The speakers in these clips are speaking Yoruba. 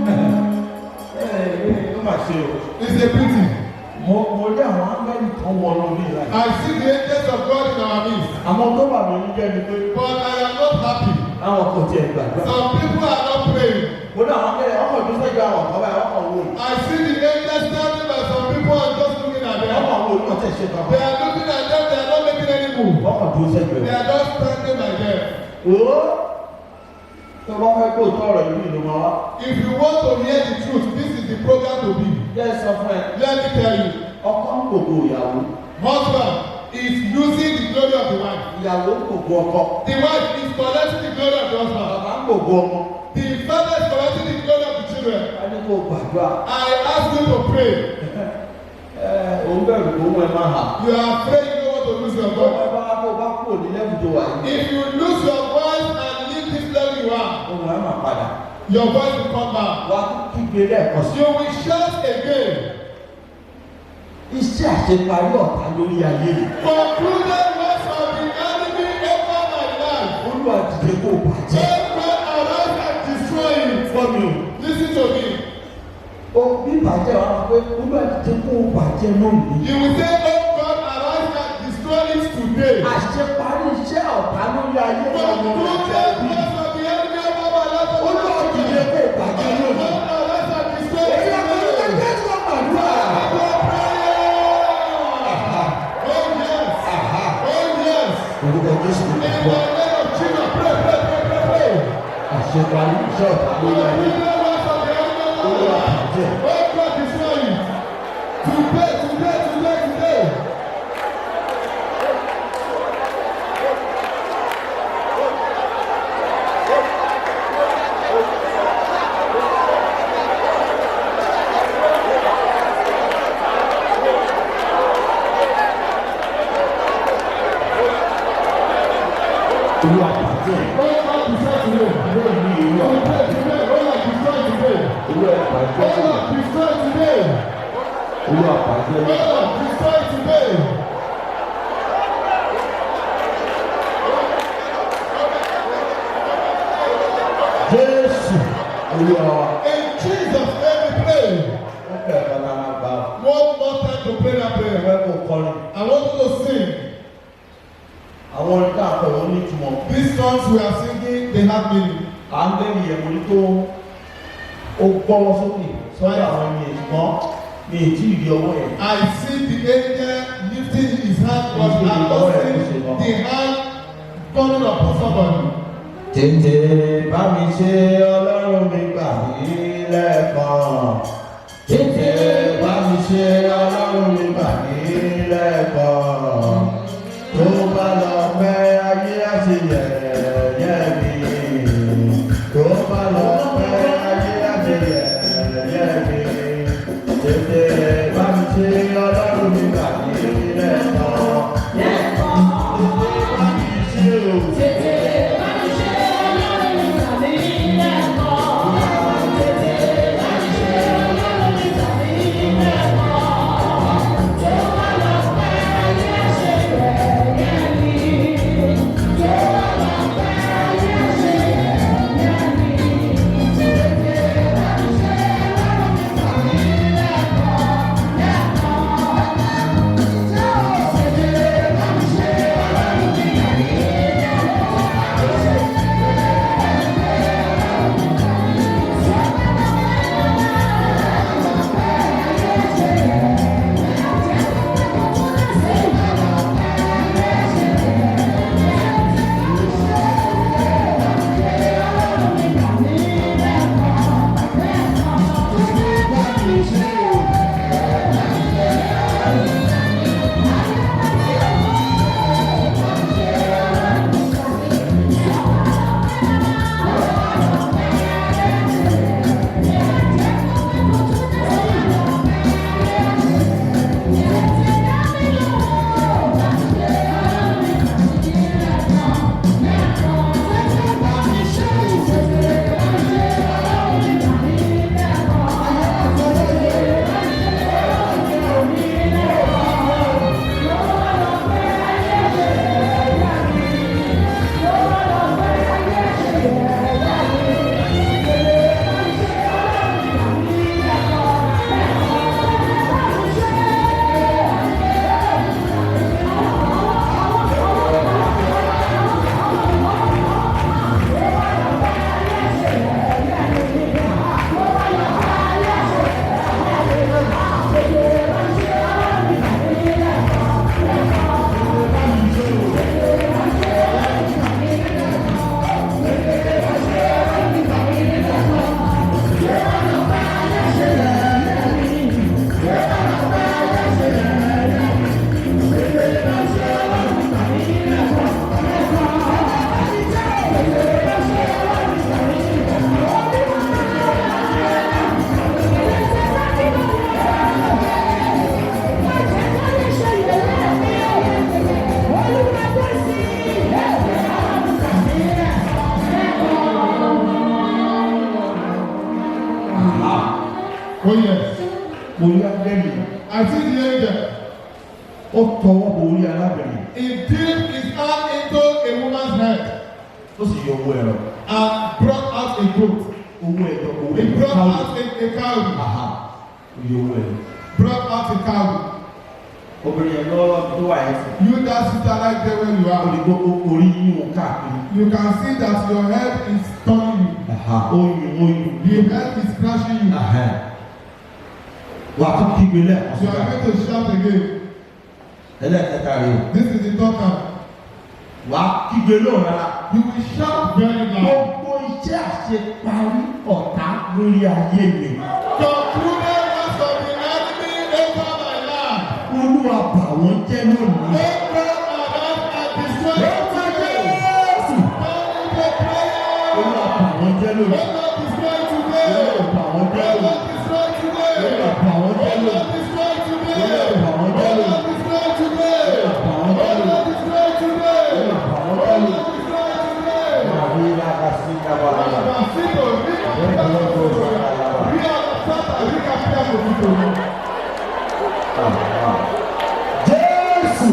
Ẹ ó mà ṣe o. It's a pity. Mo rí àwọn áńgẹ́lì kan wọnú ní ìlà. I see the angels of God in our midst, Àwọn tó bà mí ní jẹ́ ni pé but I am not happy. àwọn kò tiẹ̀ gbàgbọ́. Some people are not praying. Mo ní àwọn áńgẹ́lì ọkọ̀ tó sẹ́jọ́ àwọn kan báyìí ọkọ̀ wò. I see the angels standing by some people and just looking at them. Ọkọ̀ wò ní ọ̀tẹ̀ ṣe kankan. They are looking at them, they are not making any move. Ọkọ̀ tó sẹ́jọ́ They ẹ̀. are just standing by them. Ó tó bá fẹ́ kó tọrọ ìlú ìlú máa wá. If you want to hear the truth, this is the program to be. Jẹ́ sọ fún ẹ, Let me tell you, ọkọ ń gbogbo ìyàwó, husband is losing the glory of the wife. Ìyàwó ń gbogbo ọkọ, The wife is collecting the glory of the husband. Bàbá ń gbogbo ọmọ. The father is collecting the glory of the children. A ní kó gbàdúrà. I ask you to pray. Ẹ òun bẹ̀rù kó wọ́n ẹ máa hà. You are afraid you don't want to lose your Tó voice. bá kó bá kúrò ní level tó wà yìí, If you lose your voice and leave this level you are, ohun ẹ máa padà. Your voice will come back. Wà á tún kígbe lẹ́ẹ̀kan sí. You will shout again. Iṣẹ́ àṣeparí ọ̀tá lórí ayé mi. Concluded works of the enemy over my life. Olúwa, dìde kó o bàjẹ́. Let God arise and destroy it. Gbọ́ mi o. Listen to me. O bí bàjẹ́ wa máa pé Olúwa, dìde kó o bàjẹ́ lónìí. You will say, "Oh God, arise and destroy it today." Àṣeparí iṣẹ́ ọ̀tá lórí ayé mi. Concluded works of the enemy over my life. Olúwa, dìde kó o bàjẹ́ lónìí. God arise and destroy it Èyí àgbẹ̀ ló ń today. jẹ́ gbàdúrà. Oh yes. Oh yes. Orúkọ Jésù In the gbàdúrà. name of Jesus, pray, pray, pray, pray, pray. Àṣeparí iṣẹ́ ọ̀tá lórí ayé mi. Concluded works of the enemy over my Olúwa, life. bàjẹ́. Oh God, destroy it. Today, today, today, today. Olúwa, bàjẹ́. Oh God, destroy today. Lónìí Olúwa. Today, today. Oh Lord, destroy today. Olúwa, bàjẹ́. Oh Lord, destroy today. Olúwa, bàjẹ́. Oh Lord, destroy today. Jésù Olúwa wa. In Jesus' name we pray. Wọ́n fẹ́ ẹ̀ka náà máa gbà. One more time to pray that prayer. Ẹ̀fẹ́ kò kọrin. I want you to sing. Àwọn orin tá a kọ yìí ó ní ìtumọ̀. These songs we are singing, they have meaning. Áńgẹ́lì yẹn mo ní tó ó gbọ́wọ́ sókè sọ́dọ̀ àwọn ènìyàn, ṣùgbọ́n mi ì tí ì rí ọwọ́ yẹn. I see the angel lifting his hand, but I'm not seeing the hand coming upon somebody. Tètè bá mi ṣe, Ọlọ́run mi, gbà mí lẹ́ẹ̀kan. Tètè bá mi ṣe, Ọlọ́run mi, gbà mí lẹ́ẹ̀kan. Tó bá lọ pẹ́, ayé á ṣe yẹ̀yẹ́ mi. Tó bá lọ pẹ́, ayé á ṣe yẹ̀yẹ́ mi. Tètè bá mi ṣe, Ọlọ́run mi, gbà mí lẹ́ẹ̀kan. Tètè bá mi ṣe o. Tètè bá mi ṣe, Ọlọ́run mi, gbà mí lẹ́ẹ̀kan. Tètè bá mi ṣe, Ọlọ́run mi, gbà mí lẹ́ẹ̀kan. Tó bá lọ pẹ́, ayé ṣe yẹ̀yẹ́ mi. Tó bá lọ Oh yes. Mo rí áńgẹ́lì. I see the angel. Ó tọwọ́ bo orí arábìnrin. He dipped his hand into a woman's head Ó sì yọ owó ẹyọ. and brought out a goat. Owó ẹyọ, owó He ẹyọ. brought Cowrie. out a cowrie. Aha. Ó yọ owó ẹyọ. Brought out a cowrie. Obìnrin yẹn lọ́wọ́ tó wà yẹn sùn. You that sister right there where you Ó are. ní kó orí yín káàkiri. You can see that your head is turning you. Aha. Ó yún, ó yún. The head is crashing you. Aha. Wà á tún kígbe lẹ́ẹ̀kan You are síta. going to shout again. Ẹlẹ́ẹ̀kẹta rèé o. This is the third time. Wà á kígbe lóhùn rárá. You will shout very loud. Gbogbo iṣẹ́ àṣeparí ọ̀tá lórí ayé mi. Concluded works of the enemy over my life. Olúwa bà wọ́n jẹ́ lónìí. Open arise and destroy Lórúkọ today. Jésù. Turn into prayer. Olúwa bà wọ́n jẹ́ lónìí. Oh Lord, destroy today. Olúwa bà wọ́n jẹ́ Oh lónìí. Lord, destroy today. Olúwa bà wọ́n jẹ́ Oh lónìí. Lord, destroy today. Olúwa bà wọ́n jẹ́ Oh lónìí. Lord, destroy today. Olúwa bà wọ́n jẹ́ Oh lónìí. Lord, destroy today. Olúwa bà wọ́n Oh jẹ́ lónìí. Lord, destroy today. Màríra kásíkà bàbá. Masito, rika pia Ria sata, rika pia mosito. Jésù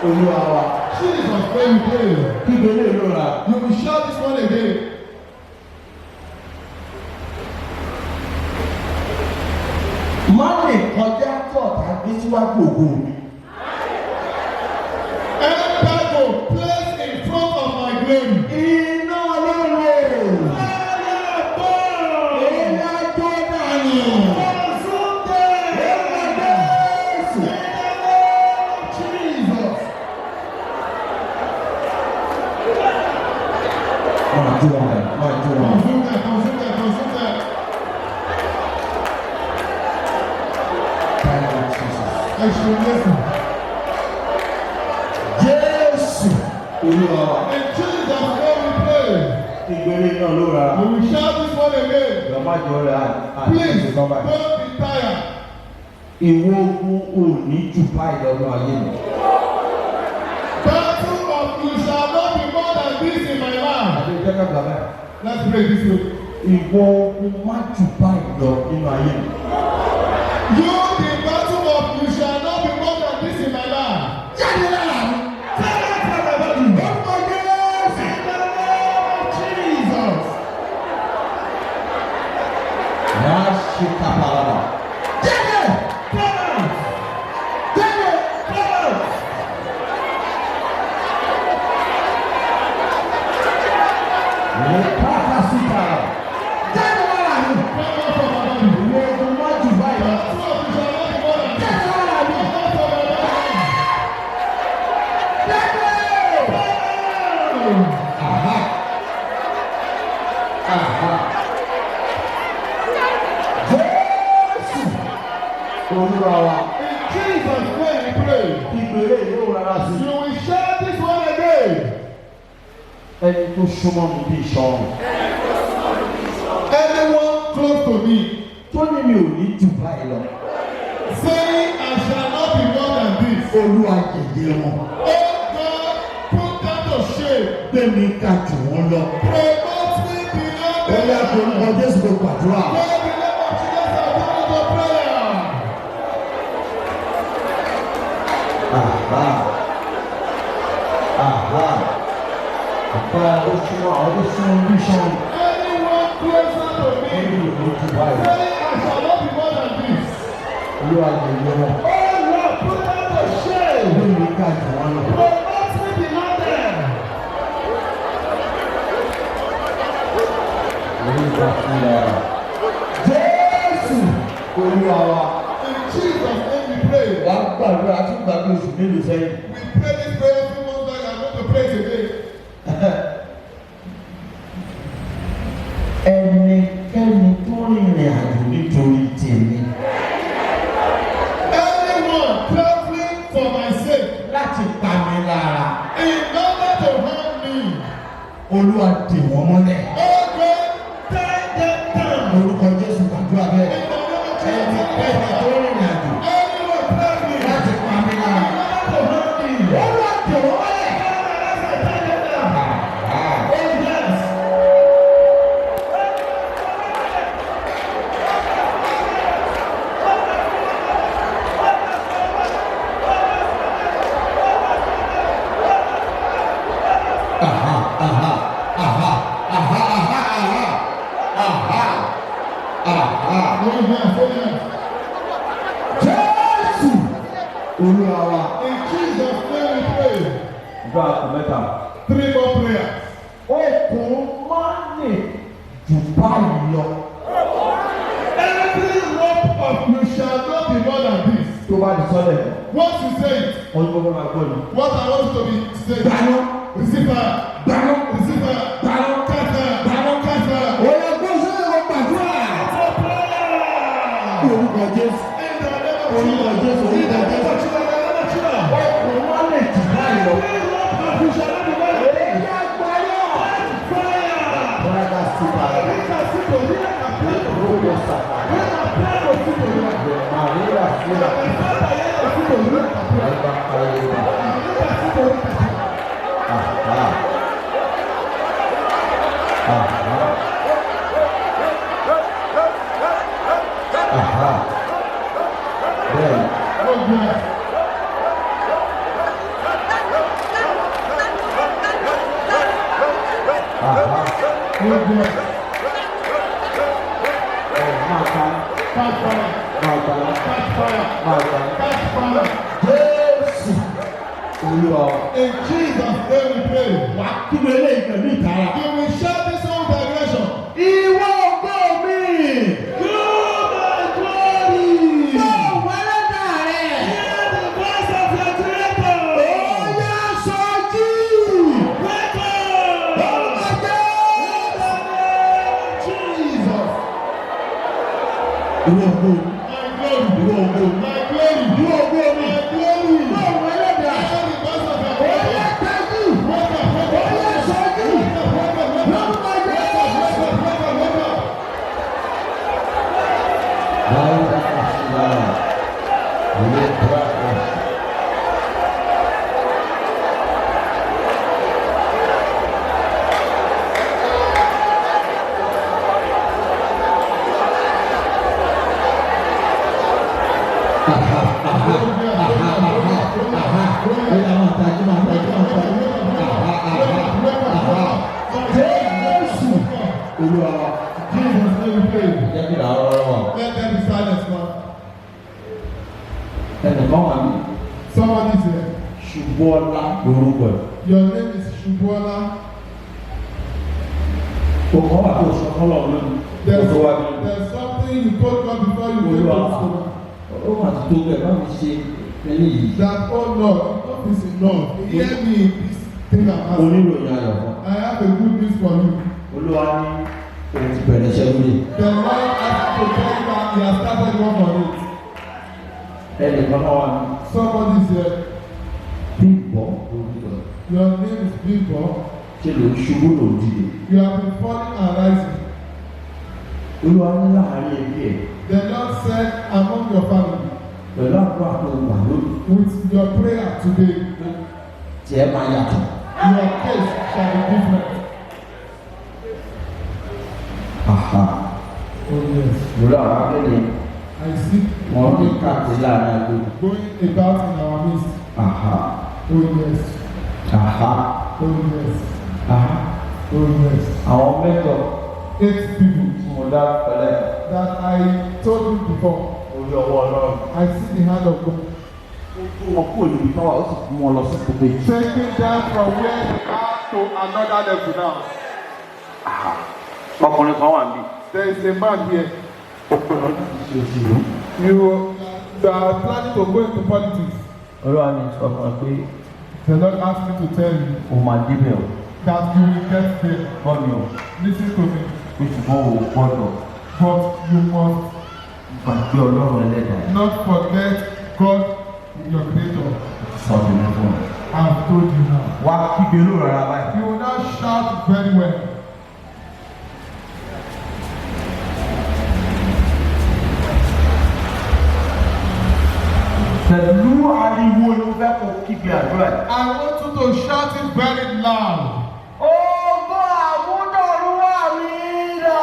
Olúwa wa. Jesus, pray we pray. Kígbe lè lóra. You will shout this one again. Má lè kọjá tí ọ̀tá gbé síwájú ògo mi. Embargo placed in front of my glory. Iná Ọlọ́run. Iná jó dànù. Lórúkọ Jésù. Jesus. Máa jó wọn rẹ̀, máa jó wọn. Consume them, consume them, consume them. Thank you, Jesus. Ẹ ṣeun Jésù. Jésù Olúwa wa. In Jesus' name we pray. Ìgbélé náà ló ra. We will shout this one again. Ìjọba má jọ rẹ̀ àti Please ìjọba don't báyìí. be tired. Ìwọ ogun ò ní jù báyìí lọ́nà ayé mi. Battle of you shall not be more than this in my life. Àti ìjọba gbà báyìí. Let's pray this way. Ìwọ ogun má jù báyìí lọ nínú ayé mi. You, the battle of you shall not be more than this in my life. Jáde lára mi. Take out from my body. Orúkọ Jésù. In the name of Jesus. Ráṣí kápálára. Jáde! Come out. Jáde! Come out. Lè síta. Jáde lára mi. Come out from my body. Ìwọ ogun má jù báyìí lọ. Battle of you shall not be more than this. Jáde lára mi. Come out from my body. Jáde! Aha. Aha. Jésù. Olúwa wa. In Jesus' name we pray. Ìgbèrè yóò rárá sí. You will shout this one again. Ẹni tó súnmọ́ mi bí iṣan. Anyone close to me Tó ní mi ò ní jù báyìí lọ. saying I shall not be more than this. Olúwa yẹ̀yẹ́ wọn. Oh God, put them to shame. Gbé mi ga jù wọ́n lọ. Promote me beyond Ó yá them. orúkọ Jésù kò gbàdúrà. God, the name of Jesus, I come into prayer. Aha. Aha. Àpá ó súnmọ́ àwọn tó súnmọ́ bí iṣan. Anyone closer to Ó ní me mi ò ní jù báyìí lọ. saying I shall not be more than this. Olúwa yẹ̀yẹ́ wọn. Oh Lord, put them to shame. Gbé mi ga jù wọ́n lọ. Promote me beyond them. Olúwa fún wa. Jésù Olúwa wa. In Jesus' name we pray. Wàá gbàdúrà tún gbàgbé oṣù mélòó sẹ́yìn. We pray this prayer a few months back. I'm going to pray it again. Ẹnikẹ́ni tó rìnrìn àjò nítorí tèmi. Anyone traveling for my sake Láti pa mi lára. in order to harm me, Olúwa dè wọ́n mọ́lẹ̀. oh God, tie them down. Orúkọ Jésù gbàdúrà In bẹ́ẹ̀. the name of Jesus, Ẹnikẹ́ni tó rìnrìn àjò anyone traveling in láti pa mi lára. order to harm me, Olúwa dè wọ́n mọ́lẹ̀. tie them down. Oh yes. Àdúrà mẹ́ta. Three more prayers. Okùn má lè jù báyìí lọ. Every rope of you shall not be more than this. Tó bá di sọ́lẹ̀, Once you say it, ọdún gbogbo máa gbọ́ ni. what I want you to be saying. Gbaná. Receive fire. Gbaná. Receive fire. Gbaná. Catch fire. Gbaná. Catch fire. Ó yá gbọ́ sókè kó gbàdúrà. Orúkọ Jésù. In the name of Orúkọ Jésù. Jesus. In the Orúkọ name of Jésù. Jesus. In the name of Jesus. Okùn má lè jù báyìí lọ. Every rope of you shall not be more than this. Èyí àgbáyọ̀. Fire. Bọ́lá sí para. Orúkọ sàkà. Màríà fúnra. Àgbà ayé. Àhá. Àhá. Àhá. Bẹ́ẹ̀ni. Àhá. Ẹ̀ máa ta. Máa ta. Máa ta. Jésù. Olúwa. In Jesus' name we pray. Wà á kígbe eléyìí pẹ̀lú ìtara. You will shout this one with aggression. Ìwọ ògo mi. You my glory. Gbọ́ ẹlẹ́dàá rẹ̀. Hear the voice of your creator. Ó yá sọjí. Wake up. Orúkọ Jésù. In the name of Jesus. Ìwọ ògo mi. My glory. Ìwọ ògo mi. My glory. Ìwọ ògo mi. My glory. Gbọ́ ẹlẹ́dàá. Hear the voice of your Ó yá creator. tají. Wake up, wake Ó up. yá sọjí. Wake up, wake up, wake up. Lórúkọ Wake up, Jésù. wake up, wake up, wake up. Jésù Olúwa wa. Jesus' name we pray. Jẹ́ kí làárọ̀ rọ̀ wá. Let there be silence now. Ẹnìkan wà ní Somebody is here. Ṣubọ́lá lórúkọ ẹ̀. Your name is Shubuola. Òkàn wà tó sọ fọlọ́ lónìí. Ó There's, tó wá bí. there's something you told God before you came Olúwa to this program. ó mà ti tó bẹ́ẹ̀ bá mi ṣe eléyìí. That, oh Lord, enough is enough. Hear me in this thing I'm asking. Oníròyìn ayọ̀ kan. I have a good news for you. Olúwa ní òun ti bẹ̀rẹ̀ iṣẹ́ lórí. The Lord asked me to tell you that He has started work on it. Ẹnìkan náà wà ní Somebody is here. Bímbọ́ lórúkọ ẹ̀. Your name is Bimbo. Ṣé ló ń ṣubú ló ń dìde? You have been falling and rising. Olúwa ní láàárín ẹbí ẹ̀ The Lord said, among your family, pẹ̀lú àdúrà tó gbà lónìí. with your prayer today, Tiẹ̀ máa yàtọ̀. your case shall be different. Àhà. Oh yes. Mo lọ àwọn akéde I see wọn ní káàkiri láàárín agbo. going about in our midst. Àhà. Oh yes. Àhà. Oh yes. Àhà. Oh yes. Àwọn mẹ́tọ̀ Eight people tí mo dá pẹ̀lẹ́ that I told you before. orí ọwọ́ Ọlọ́run. I see the hand of God Ó kó wọn kúrò níbi táwa ó sì fún wọn lọ sí gbogbo èjì. taking them from where they are to another level now. Ọkùnrin kan wà níbí. There is a man here. Ó pinnu láti ṣe òṣèlú. You are planning to go into politics. Olúwa mi sọ fún ẹ pé The Lord asked me to tell you o máa débẹ̀ o. that you will get there. Gbọ́ mi o. Listen to me. Pé ṣùgbọ́n o ò gbọ́dọ̀ But you must gbàgbé Ọlọ́run ẹlẹ́dàá ẹ̀. not forget God, your creator. Sọ tèmi fún ẹ. I've told you now. Wá kígbe lóru ara báyìí. You will now shout very well. Pẹ̀lú ariwo ni mo fẹ́ kó kígbe àdúrà yìí. I want you to shout it very loud. Ògo àmúdọ̀rúwà mi dà.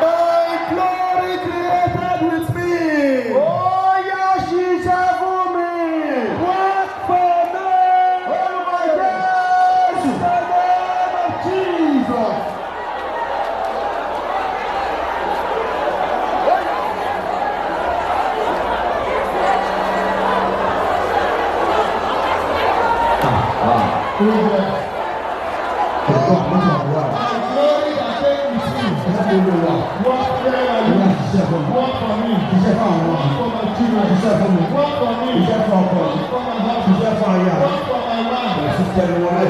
My glory created with me. Ó yá ṣiṣẹ́ fún mi. Work for me. Orúkọ Jésù. In the name of Jesus. Oh yes. Ògo àmútọ̀run wá. My glory that came with you. Láti ló wà. Work where are Olúwa, you? ṣiṣẹ́ fún mi. Work for me. Ṣiṣẹ́ fún àwọn ọmọ mi. Work for my children. Ṣiṣẹ́ fún mi. Work for me. Ṣiṣẹ́ fún ọkọ mi. Work for my husband. Ṣiṣẹ́ fún aya mi. Work for my wife. Bẹ̀rẹ̀ sí tẹnu wọlé.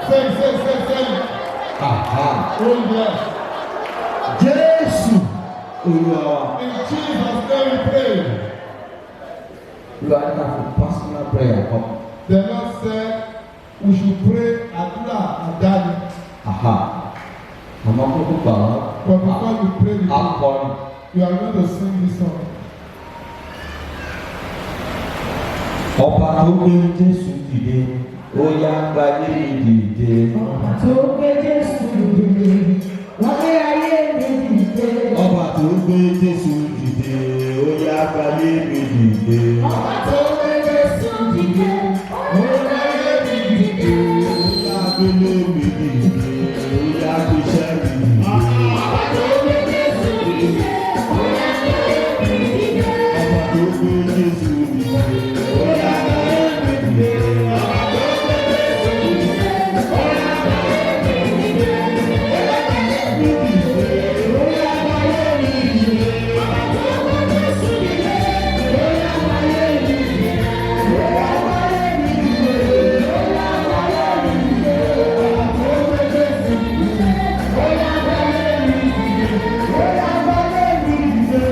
Say, say, say, say. Aha. Oh yes. Jésù Olúwa wa. In Jesus' name we pray. Olúwa ní ká fi personal prayer kọ́. The Lord said we should pray àdúrà àdáni. Aha. Àmọ́ kókó gbà wọ́n. But before you pray the prayer, Akọrin. you are going to sing this song. Ọba tó gbé Jésù dìde, ó yá gbáyé mi dìde. Ọba tó gbé Jésù dìde, wọ́n gbé ayé mi dìde. Ọba tó gbé Jésù dìde, ó yá gbáyé mi dìde. Ọba tó gbé Jésù dìde, wọ́n gbé ayé mi dìde. Ó yá gbélé mi dìde, ó yá gbéṣẹ́ mi dìde. Ọba tó gbé Jésù dìde, wọ́n gbé ayé mi dìde. Ọba tó gbé Jésù dìde, ó yá gbáyé mi dìde. Ọba tó gbé Jésù dìde, wọ́n gbé ayé mi dìde. Mi dìde, ó yá gbáyé mi dìde. Ọba tó gbé Jésù dìde, wọ́n gbé ayé mi dìde. Ó yá gbáyé mi dìde. Ó yá gbáyé mi dìde. Ọba tó gbé Jésù dìde, ó yá gbáyé mi dìde. Ó yá gbáyé mi dìde.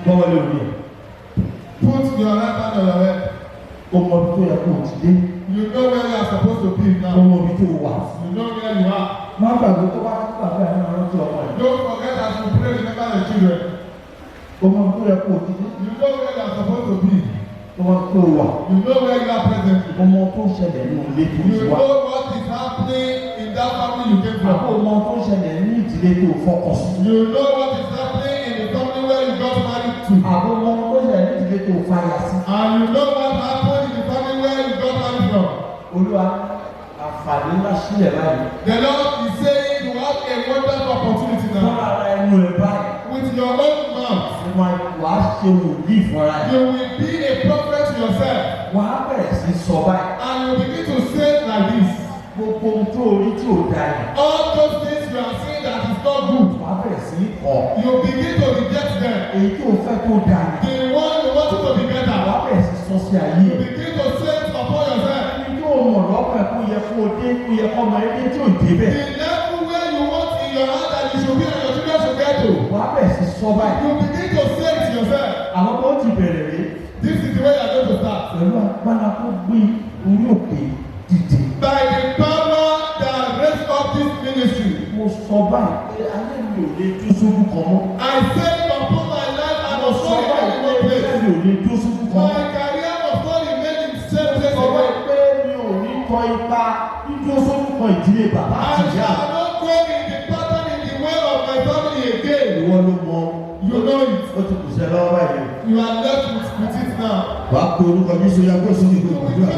Bọ́wọ́ lórí ẹ̀. Put your right hand on your head. O mọ ibi tó yẹ kó o ti dé. You know where you are supposed to be O now. mọ ibi tó wà. You know where you are. Má gbàgbé tó bá gbàgbé àwọn arántí ọmọ ẹ̀. Don't forget as you pray, remember the children. O mọ ibi tó yẹ kó o ti dé. You know where you are supposed to be. O mọ ibi tó wà. You know where you are presently. O mọ tó ń ṣẹlẹ̀ nínú ilé tó You ti wá. know what is happening in that family you came Àbó from. o mọ tó ń ṣẹlẹ̀ ní ìdílé tó fọkọ sí. You know what is happening in the family where you got married to. Àbó o mọ tó ń ṣẹlẹ̀ ní ìdílé tó fàyà sí. And you know what happened in the family where you got married from. Olúwa, àǹfààní ńlá sílẹ̀ báyìí. The Lord is saying you have a wonderful opportunity Fún now. ara ẹnu ẹ báyìí. With your own mouth, Ó máa wàá ṣe wòlíì fúnra ẹ̀. you will be a prophet yourself. Wàá bẹ̀rẹ̀ sí sọ báyìí. And you begin to say like this. Gbogbo ohun tó orí tí ò da yẹn. All those things you are seeing that is not good, Wàá bẹ̀rẹ̀ sí kọ̀. you begin to reject them. Èyí tó fẹ́ tó da yẹn. The one you want it to be better, Wàá bẹ̀rẹ̀ sí sọ sí ayé you ẹ̀. begin to say it upon yourself. Ẹni tó mọ̀ lọ́pẹ̀ kó yẹ kó o dé kó yẹ kó ọmọ ẹni tí ò dé bẹ̀. The level where you want in your heart that you should be and your children should get to, Wàá bẹ̀rẹ̀ sí sọ báyìí. you begin to say it yourself. Àwọn tó ti bẹ̀rẹ̀ rí This is the way you are going to start. pẹ̀lú agbára tó gbé orí òkè dìde. By the power that raised up this ministry, Mo sọ báyìí pé ayé mi ò lè dúró sójú kan mọ́. I say upon my life I Mo must sọ not báyìí remain in pé one place. ayé mi ò lè dúró sójú kan My mọ́. career must not remain in the same place Sọ báyìí again. pé mi ò ní kọ ipa dídúró sójú kan ìdílé bàbá I àti ìyá. shall not go in the pattern in the way of my family again. Ìwọ ló mọ. You know it. Ó ti kù sí ẹ lọ́wọ́ báyìí. You are left with it now. Wàá pe orúkọ Jésù ya kó sókè You kó will gbàdúrà.